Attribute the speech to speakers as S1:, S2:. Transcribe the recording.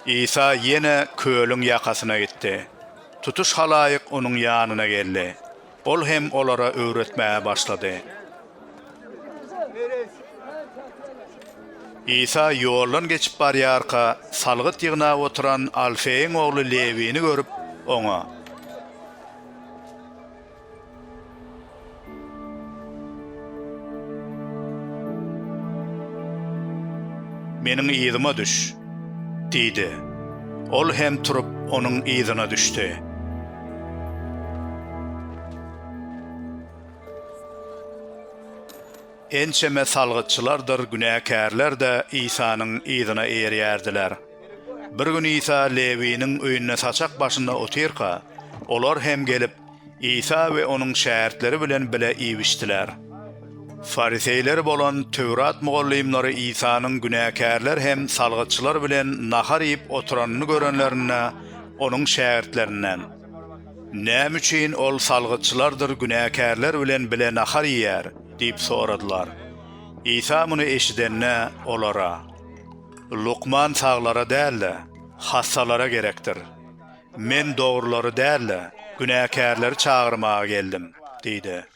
S1: Isa ýene kölüň ýakasyna gitdi. Tutuş halaýyk onuň ýanyna geldi. Ol hem olara öwretmäge başlady. Isa ýoldan geçip barýarka, salgyt ýygnap oturan Alfeýiň ogly Lewini görüp, oňa. Meniň yzyma düş! diýdi. Ol hem turup, onuň yzyna düşdi. Ençeme salgytçylardyr günäkärler-de Isanyň yzyna eýerýärdiler. Bir gün Isa Lewiniň öýünde saçak başynda otyrka, olar hem gelip, Isa we onuň şägirtleri bilen bile iýip-içdiler. Fariseýler bolan Töwrat mugallymlary Isanyň günäkärler hem salgytçylar bilen nahar iýip oturanyny görenlerinde, onuň şägirtlerinden, Näme üçin ol salgytçylardyr günäkärler bilen bile nahar iýýär? diýip soradylar. Isa muny eşidende, olara, Lukman saglara däl-de, hassalara gerekdir. Men dogrulary däl-de, günäkärleri çagyrmaga geldim diýdi.